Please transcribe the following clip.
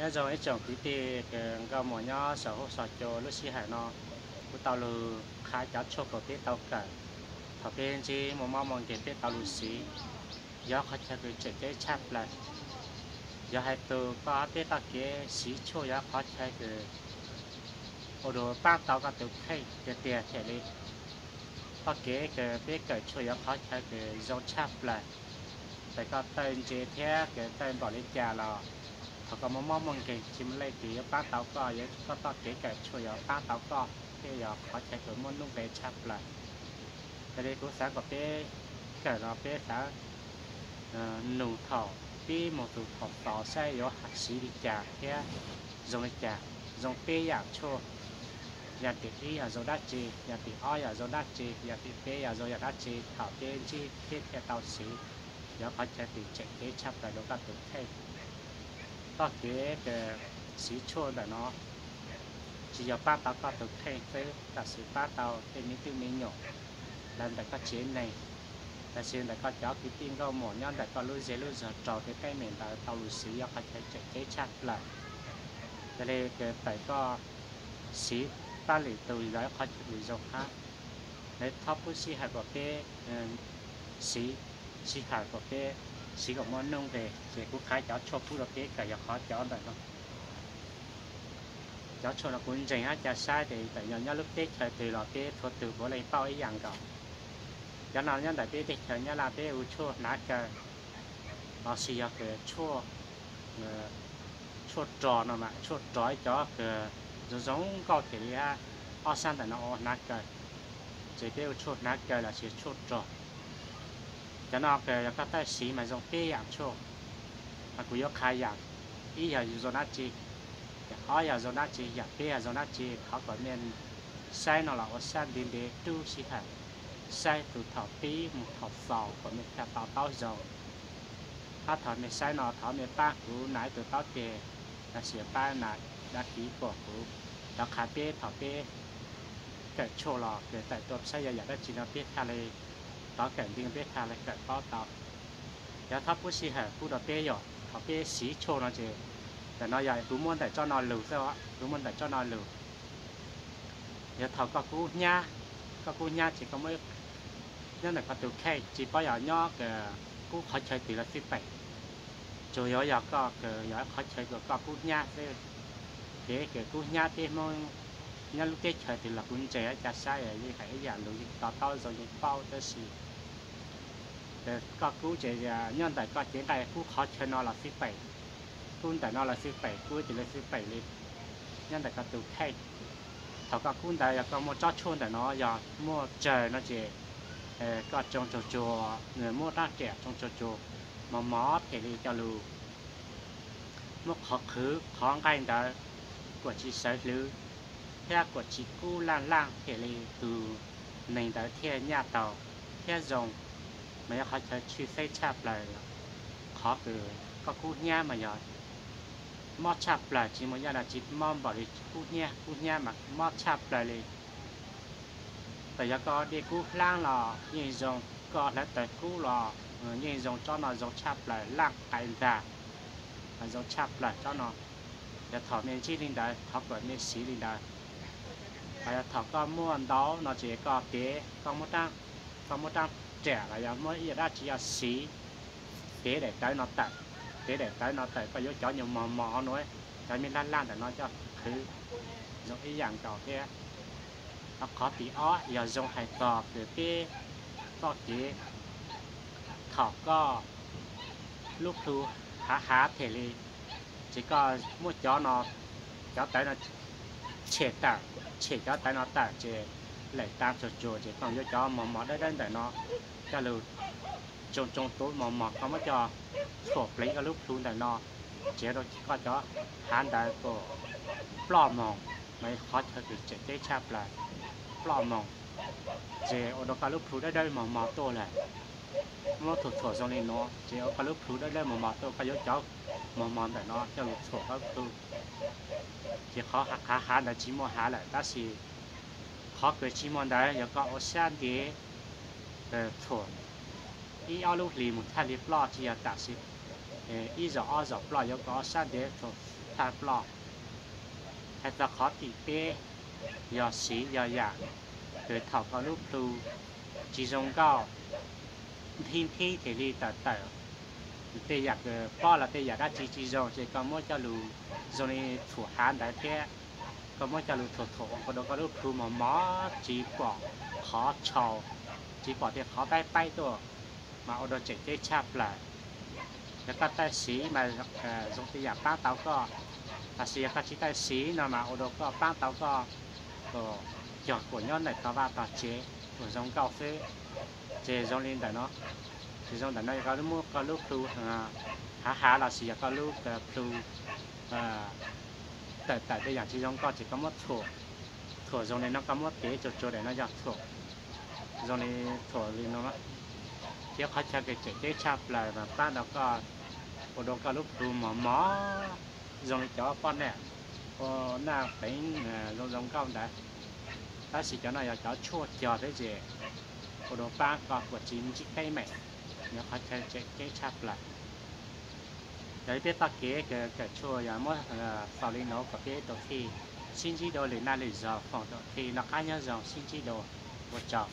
Nyob zoo ib tsoom kwv tij nkauj muam nyob saum huab saum cua, lub sij hawm no kuv tau lug qha cov tshuaj kom peb tau kawm. Thaum peb ntsib muaj mob muaj nkeeg peb tau lug siv, yog qhov chaw kws tseem ceeb tshaj plaws. Yog hais txug koj peb txoj kev siv tshuaj yog qhov chaw kws ua rua paab tau koj tus kheej tiag tiag thiaj li. Txoj kev kws peb kawm tshuaj yog qhov chaw kws zoo tshaj plaws. Txawm koj tawg ntse thiab kws tawg npaum li cas los thaum koj muaj mob muaj nkeeg tsis muaj leej twg yuav paab tau koj, yog koj txoj kev kawm tshuaj yuav paab tau koj thiab yog qhov chaw kws muaj nuj nqes tshaj plaws. Yog li kuv xaav kom peb kawm no peb xaav nug thaum pib moog txug thaum xaus saib yuav siv li cas thiab zoo li cas. Zoo peb yaam tshuaj, yaam tim ib yog zoo dab tsi, yaam tim ob yog zoo dab tsi, yaam tim peb yog zoo yaam dab tsi, thaum peb ntsib peb thiaj tau siv. Yog qhov chaw kws tseem ceeb tshaj plaws rua koj tus kheej. Txoj kev kws siv tshuaj ntawm no tsis yog paab tau koj tus kheej xwb, tam sim paab tau tej me tub me nyuam, lawv ntawm koj tsev neeg, lossis ntawm koj cov kwv tij nkauj muam nyob ntawm koj lub zej lub zog raug tej teeb meem ntawd tau lug siv, yog qhov chaw tseem ceeb tshaj plaws. Yog li kws tawm koj siv paab lwm tug los yog qhov chaw kws zoo hab. Lawv txhob pub sij hawm kom peb siv, sij hawm kom peb siv kom muaj nuj nqes, ces kuv qha cov tshuaj pub rua peb kawm yog qhov cov ntawm no. Cov tshuaj no kuv ntseeg hab ca saib tes txawm yog nyob lub teb chaws twg los peb txhua tug puav leej paub ib yam nkaus. Cov no nyob ntawm peb teb chaws Nyab Laj peb hu tshuaj hnav kaw, lossis yog kws tshuaj rog no mas tshuaj rog ib cov kws zoo zoo nkauj thiaj li hab, ob sab ntawm no ua hnav kaw, ces peb hu tshuaj hnav kaw lossis tshuaj rog. Cov no kws yog koj tawm siv mas zoo peb yaam tshuaj, mas kuv yuav qha yaam ib yog zoo dab tsi, yaam ob yog zoo dab tsi, yaam peb yog zoo dab tsi. Thov kom mej saib no los ua sab ntev ntev rub sij hawm saib txug thaum pib moog thaum xaus kom mej thiaj to taub zoo. Hab thaum mej saib no thov mej pab kuv nas ib tug taub teg, lossis pab nas đăng ký kuas kuv, rov qha peb thaum peb kawm tshuaj los kws tawm tuaj saib yog yaam dab tsi no peb thiaj li tov kawm ntseeg, peb thiaj li kawm paub tau. Yog txhob pub sij hawm pub rua peb yom, thaum peb siv tshuaj no ces ntawm no yog kuv muab ntawm tsob no lug xwb, kuv muab ntawm tsob no lug. Yog thaum koj kub hnyiab, koj kub hnyiab ces koj muab nyob ntawm koj tus kheej, tsis paub yog nyob kub qhov chaw twg los xij peem, tsuas yog, yog koj kws yog qhov chaw kws koj kub hnyiab xwb. Kev kws kub hnyiab peb Hmoob nyob lub teb chaws twg los kuv ntseeg ca saib yeej hais ib yam lug, yeej to taub zoo, yeej paub, tab sis koj kub ces nyob ntawm koj cev nqaij kub qhov chaw no los xij peem, kub ntawm no los xij peem, kub ib tug los xij peem li, nyob ntawm koj tus kheej. Thaum koj kub ntawd yog koj muaj tsob tshuaj ntawm no yog muaj tsawg no ces koj tsoo tsuag tsuag, muab rab riam tsoo tsuag tsuag, mos mos thiaj li coj lug muab qhov qhwv qhov nqaij ntawd kuam tsis sawv hlwv, thiab kuam tsis kub laj laj thiaj li tus neeg ntawd thiaj nyaj taug thiab zoo. Mas yog qhov chaw tshwj xeeb tshaj plaws, qhov kws koj kub hnyiab mas yog mob tshaj plaws, tsis muaj yam dab tsi mob npaum li kub hnyiab. Kub hnyiab mas mob tshaj plaws li. Txawm yog koj dej kub hlaab los yeej zoo, koj hlawv taws kub los yeej zoo, tsob no zoo tshaj plaws, laj qais ntag, zoo tshaj plaws tsob no. Yog thaum mej ntsib li ntawd thov kom mej siv li ntawd. Hos yog thaum koj muaj ntau no ces koj kev, koj muab rab riam los yog muab ib yam dab tsi yog siv, kev daim tawv no tawm, kev daim tawv no tawm koj yuav cov nyuag mos mos no, cov me laj laj ntawm no coj qhwv, zoo ib yam nkaus thiab. Qhov tim ob yog zoo hais txog kws peb txoj kev, thaum koj lub plhu hav hav thiaj li, ces koj muab cov no, cov tawv no tshem tawm, tshem cov tawv no tawm ces lawm taa tsuag tsuag ces koj yuav cov mos mos dawb dawb ntawm no coj lug tsoo tsoo tus mos mos, koj muab coj txhuam pleev koj lub plhu ntawm no, ces rau koj cov hav ntawd kom ploj moog. Mas qhov chaw kws tseem ceeb tshaj plaws, ploj moog, ces ua rau koj lub plhu dawb dawb mos mos tuaj lawm. Muab txhuam txhuam zoo li no ces ua koj lub plhu dawb dawb mos mos tuaj, koj yuav cov mos mos ntawm no coj lug txhuam koj lub plhu. Ces qhov hav hav ntawd tsis muaj hav lawm, tab sis qhov kws tsis muaj ntawd yog koj ua sab ntev txhuam ib ob lub hlis moog thiaj li ploj, tsis yog tam sim ib zaug ob zaug ploj, yuav koj ua sab ntev txhuam tshaj ploj. Hais txog qhov tim peb, yog siv yog yam, kws thaum koj lub plhu tsis zoo nkauj, nthib nthib thiaj li tawm tawm, tej yam kws pob los tej yam dab tsi tsis zoo ces koj muab coj lug zoo li thuam hav ntawd thiab, koj muab coj lug thuam thuam ua rau koj lub plhu mos mos, tsis pom qhov tshau, tsis pom tej qhov paib paib tuaj, mas ua rau tseem ceeb tshaj plaws. Yog koj tawm siv mas zoo tej yam paab tau koj, tab sis yog koj tsis tawm siv no mas ua rau koj paab tau koj cog kuam nyob ntawm tog vaj tog tsev uas zoo nkauj xwb. Ces zoo li ntawm no, ces zoo ntawm no yog koj muab koj lub plhu hav hav los sis yog koj lub plhu tawm tawm tej yam tsis zoo nkauj ces koj muab thuam, thuam zoo li no, koj muab tev tsuag tsuag daim no yog thuam, zoo li thuam li no, thiab qhov chaw kws tseem ceeb tshaj plaws mas paab tau koj, ua rau koj lub plhu mos mos zoo li cov poj niam ua naj peev zoo zoo nkauj ntawd. Tab sis cov no yog cov tshuaj cog thiab ces ua rau paab koj kuam tsis ntsib teeb meem, yog qhov chaw tseem ceeb tshaj plaws. Yog li peb txoj kev kawm tshuaj yog muab xaus li no kom peb tau thiaj sib ntsib dua lwm naj lwm zog, foom tau thiaj noj qab nyob zoo, sib ntsib dua, ua tsaug.